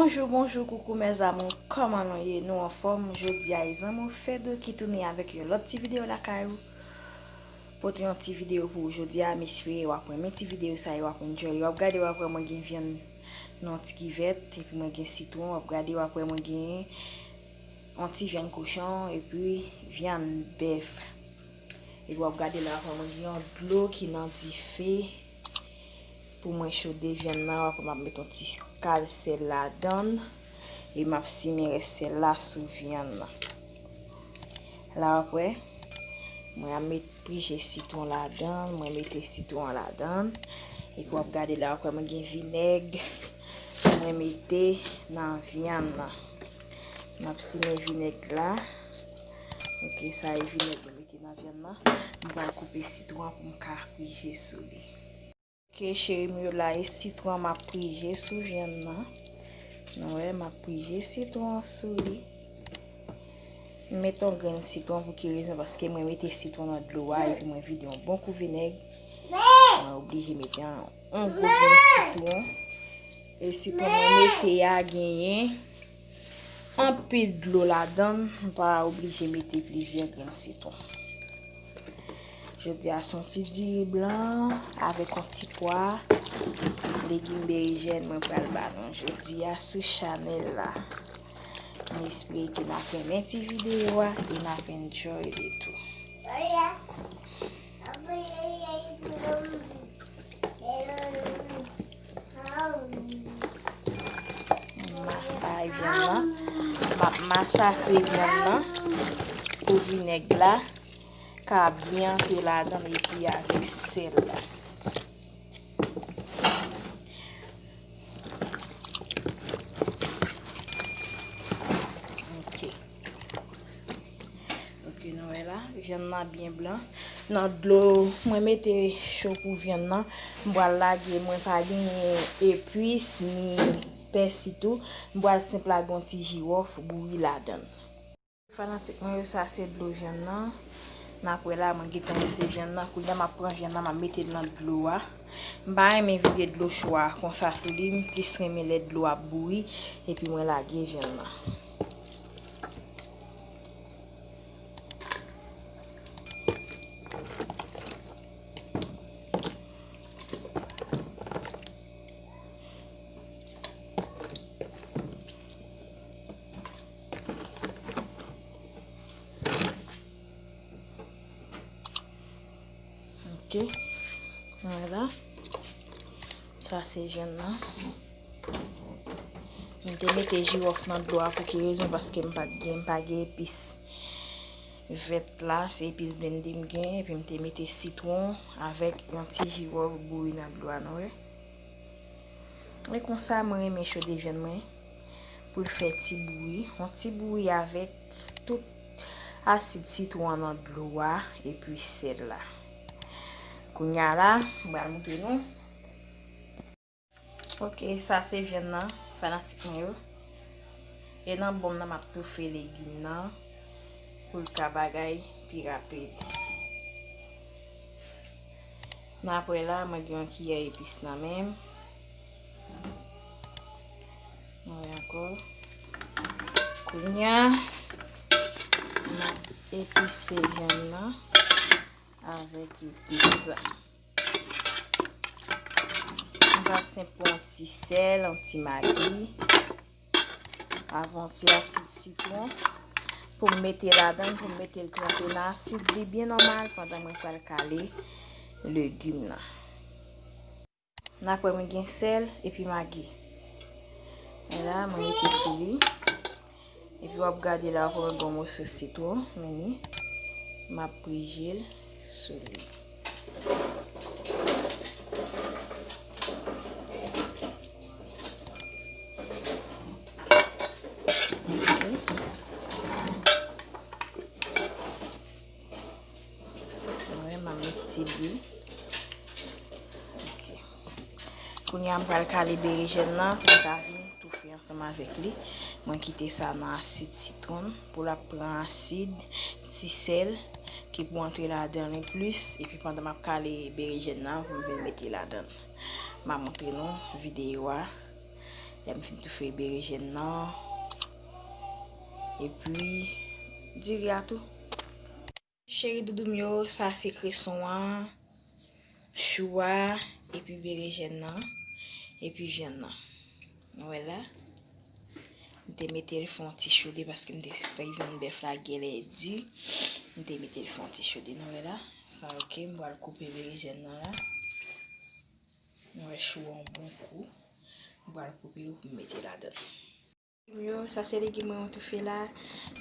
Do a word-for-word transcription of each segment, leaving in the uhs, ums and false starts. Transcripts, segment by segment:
Bonjou, bonjou, koukou mes amours, kòman nou ye? Nou anfòm? Jodi a e zanmi w Fedou ki tounen avèk yon lòt ti videyo lakay ou. Pote yon ti videyo pou ou jodi a, m espere w ap renmen ti videyo sa yo, w ap enjoy, w ap gade, w ap wè mwen gen vyann nan yon ti kivèt, epi mwen gen sitwon, w ap gade, w ap wè mwen gen yon ti vyann kochon, epi vyann bèf. Epi w ap gade la, w ap wè mwen gen yon dlo ki nan dife. Pou mwen chode vyann nan, w ap wè m ap met yon ti kal sèl ladan l, e m ap simen rès sèl la sou vyann nan. La w ap wè, mwen ap met pije sitwon ladan l, mwen mete sitwon an ladan l, epi w ap gade la w ap wè mwen gen vinèg, mwen mete nan vyann nan. M ap simen vinèg la. Ok, sa e vinèg mwen mete nan vyann nan. M pral koupe sitwon an pou m ka pije sou li. Ok, cheri m yo, la e sitwon m ap pije sou vyann nan. Nou wè, m ap pije sitwon an sou li. M met yon grenn sitwon pou ki rezon? Paske mwen mete sitwon nan dlo a epi mwen vide yon bon kou vinèg. Mwen oblije mete yon, yon gwo grenn sitwon. E sitwon mwen mete a genyen anpil dlo ladan l, m pa oblije mete plizyè grenn sitwon. Jodi a se yon ti diri blan avèk yon ti pwa, legim berejèn mwen pral ba nou jodi a sou chanèl la. M espere ke n ap renmen ti videyo a e n ap enjoy li tou. M ap bay vyann nan. M ap masakre vyann nan pou vinèg la ka byen antre ladan l epi avèk sèl la. Ok. Ok, nou wè la, vyann nan byen blan. Nan dlo, mwen mete cho pou vyann nan. M pral lage, mwen pa genyen epis ni pèsi tou. M pral senp lage yon ti jiwòf bouri ladan l. Fanatik mwen yo, sa se dlo vyann nan. N ap wè la, mwen gentan rense vyann nan. Kounye a, m ap pran vyann nan, m ap mete l nan dlo a. M pa renmen vide dlo cho a konsa sou li. M plis renmen lè dlo a ap bouri, epi mwen lage vyann nan. Ok. Vwala. Sa se vyann nan. M te mete jiwòf nan dlo a pou ki rezon? Paske m pa t gen, m pa gen epis vèt la, se epis blende m gen, epi m te mete sitwon avèk yon ti jiwòf bouri nan dlo a, nou wè. E konsa mwen renmen chode vyann mwen pou l fè ti bouri, yon ti bouri avèk tout asid sitwon an nan dlo a epi sèl la. Kounye a la, m pral montre nou. Ok, sa se vyann nan, fanatik mwen yo. E nan bòm nan, m ap toufe legim nan pou l ka bagay pi rapid. N ap wè la, mwen gen yon kiyè epis nan men m. Mwen wè ankò. Kounye a, m ap epise vyann nan avèk epis la. M pral senp pran yon ti sèl, yon ti magi. Avè yon ti asid sitwon pou m mete ladan l, pou m mete l tranpe nan asid li byen nòmal pandan mwen pral kale legim nan. N ap wè mwen gen sèl epi magi. E la, mwen mete sou li. Epi w ap gade la, w ap wè mwen gen yon moso sitwon, mini. M ap pije l sou li. Mwen, m ap met ti lwil. Ok. Kounye a, m pral kale berejèn nan pou l ka vin toufe ansanm avèk li. Mwen kite sa nan asid sitwon pou l ap pran asid, ti sèl ki pou antre ladan li plis. Epi pandan m ap kale berejèn nan, pou m vin mete ladan l. M a montre nou videyo a. Lè m fin toufe berejèn nan. Epi, diri a tou. Cheri doudou m yo, sa se kreson an, chou a, epi berejèn nan, epi vyann nan. Nou wè la? M te mete l fè yon ti chode paske m te sispèk vyann bèf la genlè di. M te mete l fè yon ti chode, nou wè la? Sa oke, m pral koupe berejèn nan la. Nou wè chou an bon kou. M pral koupe yo pou m mete ladan. Yo, sa se legim mwen mwen toufe la.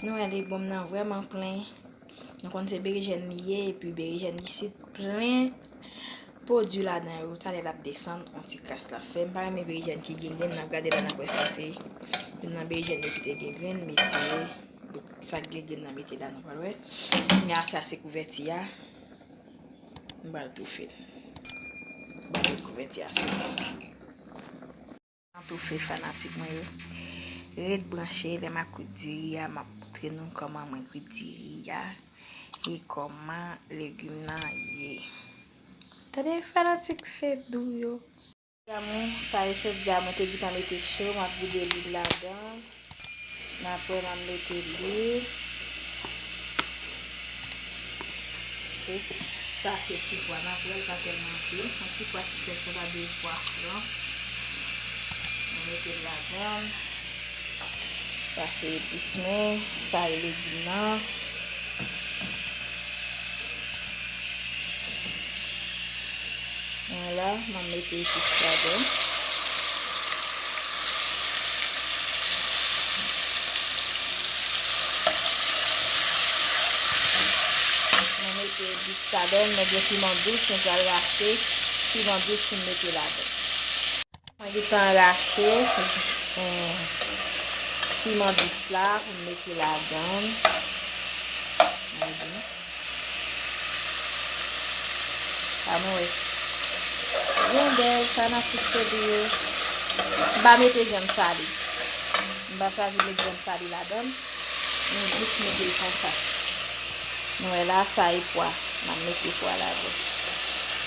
Nou wè legonm nan vrèman plen. Nou konn se berejèn li ye, epi berejèn isit plen pwodui ladan yo. Talè l ap desann, yon ti kras l ap fè. M pa renmen berejèn ki gen grenn, n ap gade la n ap wè sa se youn nan berejèn yo ki te gen grenn, m retire. Donk, sa k gen grenn nan mete la, nou pral wè. Kounye a, sa se kouvèti a. M pral toufe l. M pral met kouvèti a sou li. Nan toufe fanatik mwen yo. Ret branche, lè m ap kwit diri a, m ap montre nou kòman mwen kwit diri a e kòman legim nan ye. Tande fanatik Fedou yo. Damou, sa e chòdyè a mwen te gentan mete cho, m ap vide lwil ladan. N ap wè m ap mete lwil. Ok. Sa se ti pwa, n ap wè l pa tèlman anpil. Yon ti pwa ki fèt, se pa de pwa frans. Mwen mete l ladan. Sa se epis mwen, sa e legim nan. Vwala, m ap mete epis ladan. Mwen mete epis ladan, mwen gen piman dous, mwen pral rache piman dous pou m mete ladan. Mwen gentan rache, eh, piman dous la pou m mete ladan. Mwen di, sa nou wè. Byen bèl, fanatik Fedou yo. M pa mete grenn sale. M pa chwazi met grenn sale ladan. Mwen jis mete l konsa. Nou wè la, sa e pwa. M ap mete pwa ladan.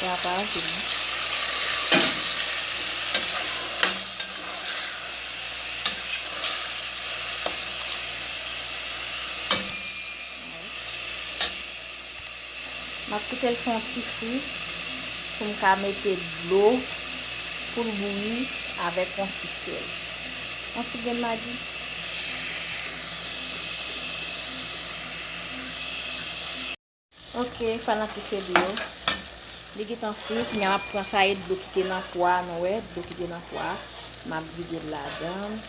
Pwa pa anpil non. M ap kite l fè yon ti fri pou m ka mete dlo pou l bouyi avèk yon ti sèl. Yon ti grenn magi. Ok, fanatik Fedou yo. Li gentan fri, kounye a m ap pran sa e dlo ki te nan pwa a, nou wè, dlo ki te nan pwa a. M ap vide l ladan.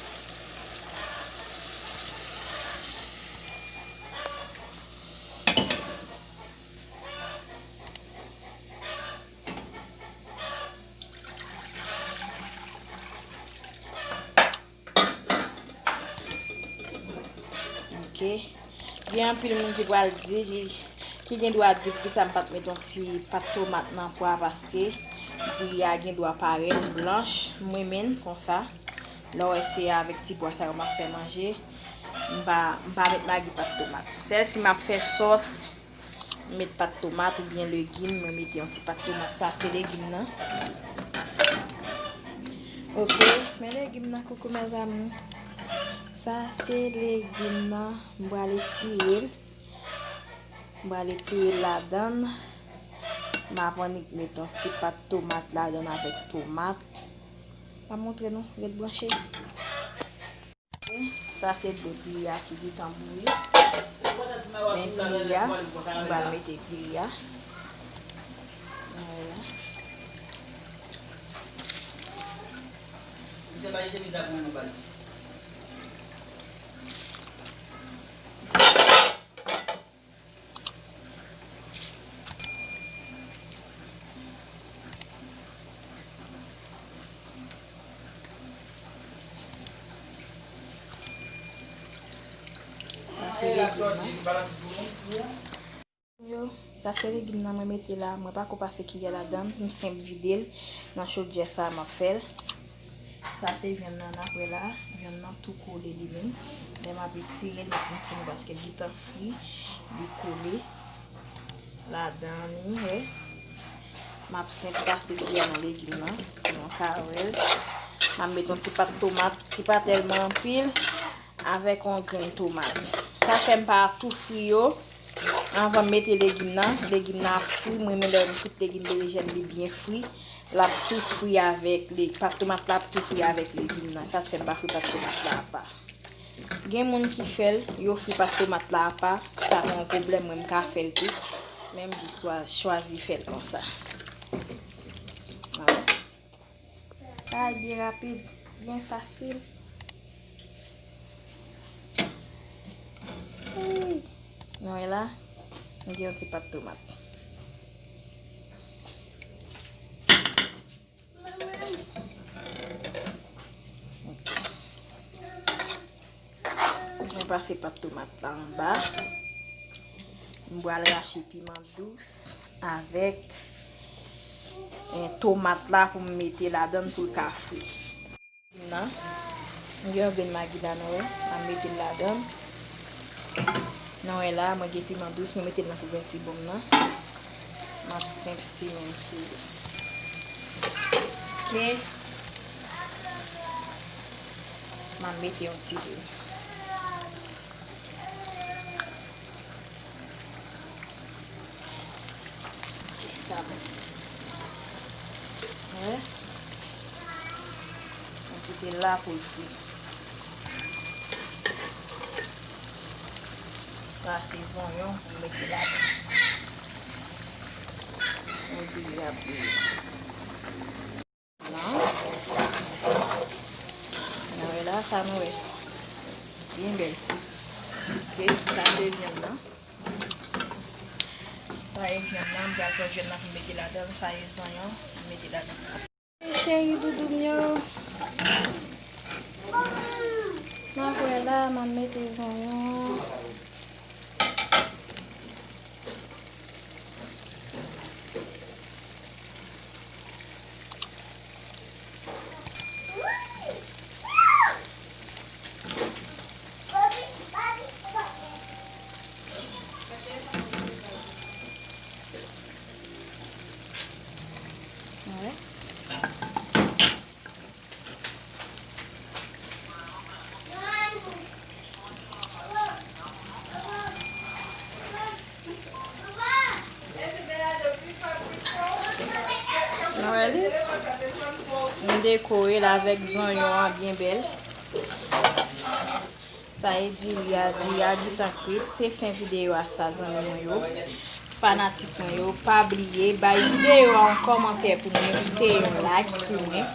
Ok. Gen anpil moun ki pral di, ki, ki gen dwa di poukisa m pa t met yon ti pat tomat nan pwa, paske diri a gen dwa parèt blanch. M renmen l konsa. Lè w wè se avèk ti pwa sa yo m ap fè manje. M pa, m pa met magi pat tomat. Sèl si m ap fè sòs, m met pat tomat oubyen legim, mwen mete yon ti pat tomat. Sa se legim nan. Ok, men legim nan, coucou mes amours. Sa se legim nan, m pral etire l. M pral etire l ladan l. M ap annik met yon ti pat tomat ladan l avèk tomat. M ap montre nou, ret branche. Sa se dlo diri a ki gentan bouyi. Men diri a, m pral mete diri a. Vwala. Sa se legim nan. Yo, sa se legim nan mwen mete la. Mwen pako pase kiyè ladan l, m senp vide l nan chodyè sa a, m ap fè l. Sa se vyann nan, n ap wè la. Vyann nan tou kole li menm. Lè m ap etire l, m ap montre nou paske l gentan fri, li kole ladan li, wi. M ap senp pase kiyè nan legim nan pou nou ka wè l. M ap met yon ti pat tomat ki pa tèlman anpil, avèk yon grenn tomat. Sa fè m pa tou fri yo. Anvan m mete legim nan, legim nan ap fri. Mwen renmen lè m tout legim berejèn li byen fri. L ap tou fri avèk le, pat tomat la ap tou fri avèk legim nan. Sa fè m pa fri pat tomat la apa. Gen moun ki fè l, yo fri pat tomat la apa. Sa pa yon pwoblèm, mwen m ka fè l tou. Men m jis chwa-, chwazi fè l konsa. Sa byen rapid, byen fasil. Ey. Nou wè la, m gen yon ti pat tomat. Mwen pase pat tomat la anba. M pral rache piman dous avèk, eh, tomat la pou m mete ladann pou l ka fri. Nan, m gen yon grenn magi la, nou wè, m ap mete l ladann. Nou wè la, mwen gen piman dous, mwen mete l nan kouvèti bon m nan. M ap senp simen sou li. Ok. M ap mete yon ti diri. Ok, sa bon. Wè. Mwen kite l la pou l fri. Sa se zonyon pou m mete ladan. Mwen di li ap bouyi. Nan. Nan wè la, sa nou wè. Byen bèl. Ok, sa se vyann nan. Sa e vyann nan, m pral pran vyann nan pou m mete ladan l. Sa e zonyon, m mete ladan l. Cheri doudou m yo. Nan wè la, m ap mete zonyon. Nou wè li? M dekore l avèk zonyon an byen bèl. Sa e diri a, diri a gentan kwit. Se fen videyo a sa, zanmi mwen yo. Fanatik mwen yo, pa bliye bay videyo a yon kòmantè pou mwen, kite yon like pou mwen.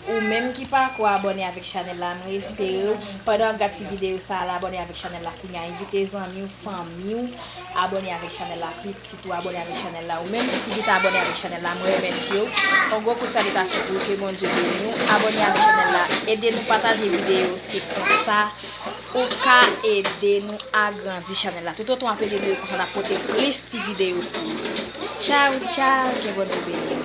Ou menm ki pako abòne avèk chanèl la, mwen espere w, pandan w ap gad ti videyo sa a, l abòne avèk chanèl la kounye a. Envite zanmi w, fanmi w, abòne avèk chanèl la, pitit ou abòne avèk chanèl la. Ou menm ki gentan abòne avèk chanèl la, mwen remèsye w. Yon gwo kout salitasyon pou ou, ke Bondye beni w. Abòne avèk chanèl la, ede nou pataje videyo, se konsa ou ka ede nou agrandi chanèl la. Toutotan w ap ede nou, e konsa n ap pote plis ti videyo pou ou. Tchaw, tchaw, ke Bondye beni w.